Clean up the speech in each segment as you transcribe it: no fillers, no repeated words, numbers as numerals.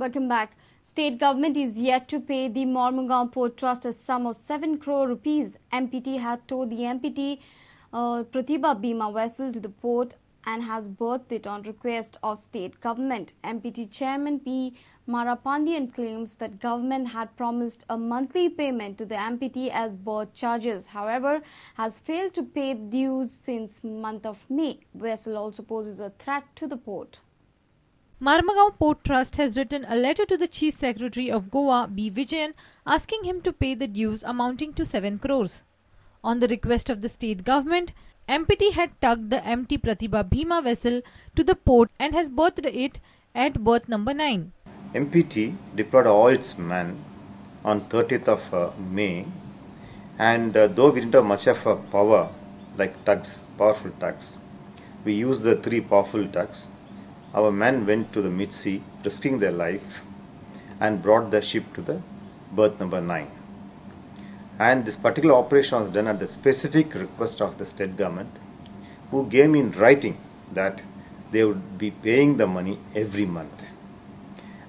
Welcome back. State government is yet to pay the Mormugao Port Trust a sum of 7 crore rupees. MPT had towed the MPT Pratibha Bhima vessel to the port and has berthed it on request of state government. MPT Chairman P. Marapandian claims that government had promised a monthly payment to the MPT as berth charges. However, has failed to pay dues since month of May. Vessel also poses a threat to the port. Marmagao Port Trust has written a letter to the Chief Secretary of Goa, B. Vijayan, asking him to pay the dues amounting to 7 crores. On the request of the state government, MPT had tugged the MT Pratibha Bhima vessel to the port and has berthed it at berth number 9. MPT deployed all its men on 30th of May, and though we didn't have much of a power like tugs, powerful tugs, we used the 3 powerful tugs. Our men went to the mid-sea, risking their life, and brought the ship to the berth number 9. And this particular operation was done at the specific request of the state government, who gave me in writing that they would be paying the money every month.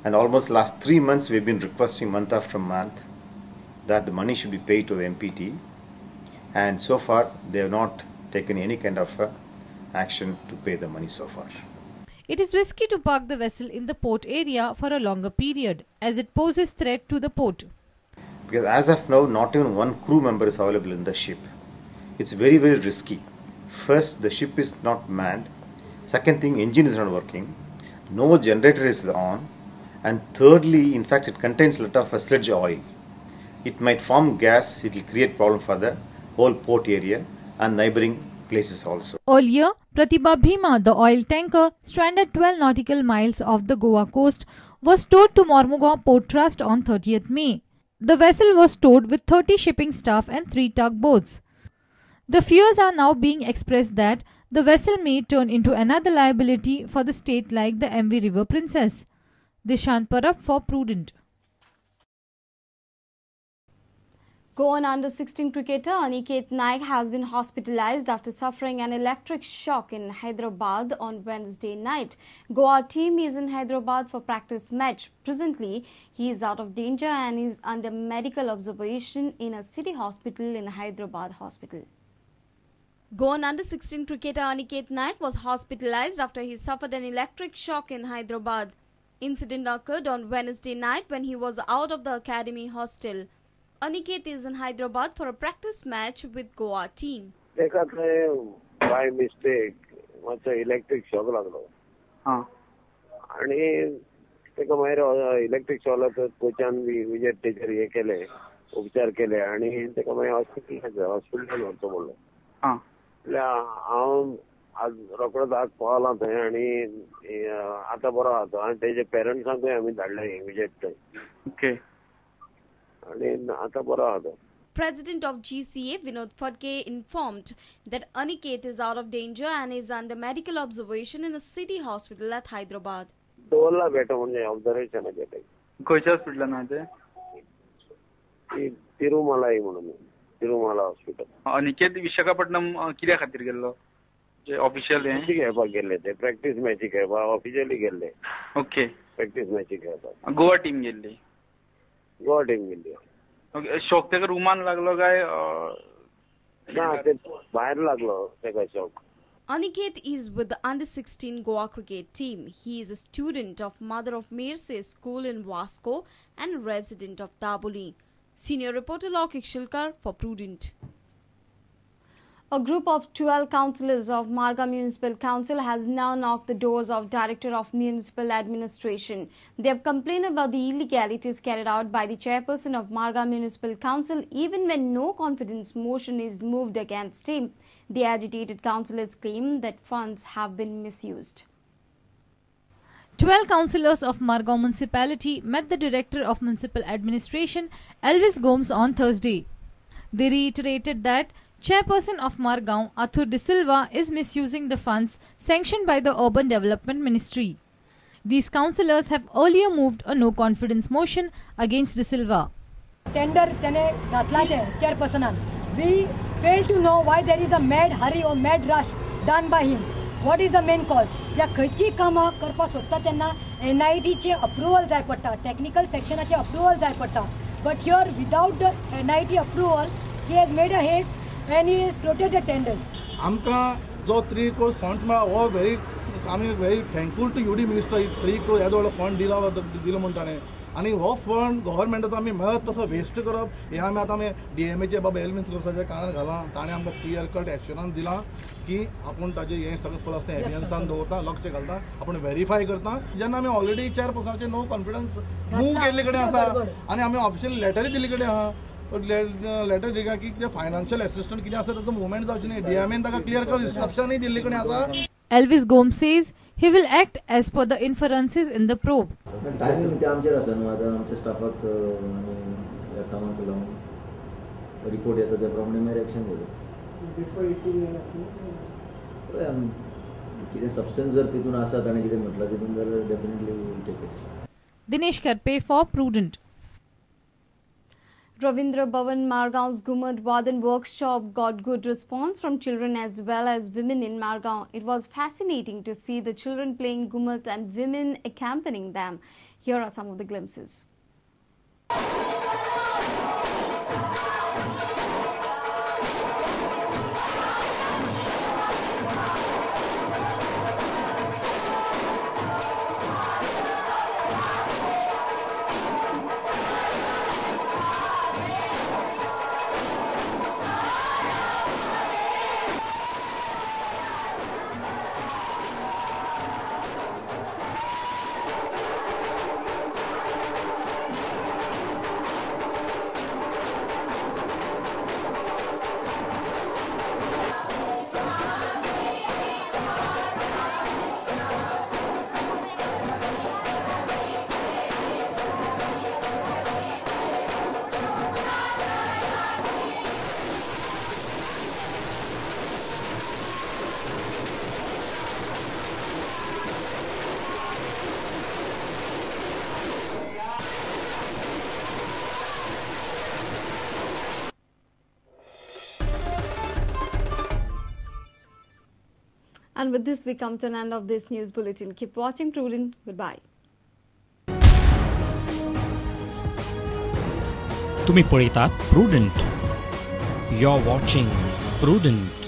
And almost last 3 months we've been requesting month after month that the money should be paid to the MPT, and so far they have not taken any kind of action to pay the money so far. It is risky to park the vessel in the port area for a longer period as it poses threat to the port. Because as of now, not even one crew member is available in the ship. It's very, very risky. First, the ship is not manned. Second thing, engine is not working. No generator is on. And thirdly, in fact, it contains a lot of sludge oil. It might form gas. It will create problem for the whole port area and neighboring places also. Earlier, Pratibha Bhima, the oil tanker, stranded 12 nautical miles off the Goa coast, was towed to Mormugao Port Trust on 30th May. The vessel was towed with 30 shipping staff and 3 tugboats. The fears are now being expressed that the vessel may turn into another liability for the state like the MV River Princess. Dishant Parab for Prudent. Goan under-16 cricketer Aniket Naik has been hospitalized after suffering an electric shock in Hyderabad on Wednesday night. Goa team is in Hyderabad for practice match. Presently, he is out of danger and is under medical observation in a city hospital in Hyderabad hospital. Goan under-16 cricketer Aniket Naik was hospitalized after he suffered an electric shock in Hyderabad. Incident occurred on Wednesday night when he was out of the academy hostel. Aniket is in Hyderabad for a practice match with Goa team. ताका थंय by mistake मातसो electric shock लागलो आनी ताका मागीर electric shock लागलो कोचान बी immediate तेचेर हे केले, उपचार केले आनी ताका मागीर हॉस्पिटलान व्हरचो पडलो. म्हळ्यार हांव आज रोकडोच आज पावलां थंय आनी आतां बरो आहा तो. आनी तेजे पेरंट्सांकूय आमी धाडले इमिजिएट थंय. Okay. President of GCA Vinod Phadke informed that Aniket is out of danger and is under medical observation in a city hospital at Hyderabad. दवरला बेटो म्हणजे ऑब्झर्वेशनाचेर. खंयच्या हॉस्पिटलान आहा ते? तिरुमलाई म्हणून, तिरुमला हॉस्पिटल. अनिकेत विशाखापट्टणम कित्या खातीर गेल्लो? ऑफिशियल मॅची खेळपाक गेल्ले ते, प्रॅक्टीस मॅची खेळपाक ऑफिशियली गेल्ले. ओके. प्रॅक्टीस मॅची खेळपाक गोवा टीम गेल्ली. गोवा टीम गेल्ली. ओके. शॉक ताका रुमान लागलो काय ना ते भायर लागलो ताका shock. Aniket is with the under-16 Goa cricket team. He is a student of Mother of Mercy School in Vasco and resident of Daboli. Senior reporter Lokik Shilkar for Prudent. A group of 12 councillors of Margao Municipal Council has now knocked the doors of Director of Municipal Administration. They have complained about the illegalities carried out by the chairperson of Margao Municipal Council even when no confidence motion is moved against him. The agitated councillors claim that funds have been misused. 12 councillors of Margao Municipality met the Director of Municipal Administration, Elvis Gomes, on Thursday. They reiterated that Chairperson of Margao, Arthur De Silva, is misusing the funds sanctioned by the Urban Development Ministry. These councillors have earlier moved a no-confidence motion against De Silva. Tender tene ghatla te chairpersonan. We fail to know why there is a mad hurry or mad rush done by him. What is the main cause? त्या खंयचीय कामां करपाक सोदता तेन्ना एनआयटीचें approval जाय पडटा, technical सेक्शनाचें approval जाय पडटा. But here without the NIT approval he has made a haste and he has floated the tenders. आमकां जो 3 crore funds मेळ्ळा हो व्हेरी, आमी very thankful to UD minister. 3 crore येदो व्हडलो फंड दिलो म्हूण ताणें, आनी हो फंड गव्हर्मेंटाचो आमी मेळत तसो वेस्ट करप हें आमी आतां आमी डीएमएचे बाबा एलविन कोर्साच्या कानार घालां. ताणें आमकां क्लियर कट एश्योरन्स दिलां की आपूण ताजें हें सगळें फुल आसता एविडन्सान दवरता, लक्ष घालता, आपूण वेरीफाय करता. जेन्ना आमी ऑलरेडी चेअरपर्सनाचेर नो कॉन्फिडन्स मूव केल्ले कडेन आसा आनी आमी ऑफिशियल लेटरूय दिल्ले कडेन आहा, लेटर दिल्या की कितें फायनान्शियल एसिस्टंट कितें आसा ताचो मुवमेंट जावचें न्ही. डीएमएन ताका क्लियर कट इन्स्ट्रक्शनूय दिल्ले कडेन आसा. Elvis Gomes says he will act as per the inferences in the probe. Timing ते आमचेर आसा न्हू, आतां आमच्या स्टाफाक आनी ह्या कामाक लावन रिपोर्ट येता त्या प्रमाणे मागीर एक्शन घेता. पळय आमी कितें सबस्टन्स जर तितून आसा ताणें कितें म्हटलां तितून जाल्यार definitely will take action. Dinesh Karpe for Prudent. Ravindra Bhavan Margaon's Ghumat Vadan workshop got good response from children as well as women in Margaon. It was fascinating to see the children playing Ghumat and women accompanying them. Here are some of the glimpses. And with this, we come to an end of this news bulletin. Keep watching Prudent. Goodbye. तुम्ही पळयतात Prudent. You're watching Prudent.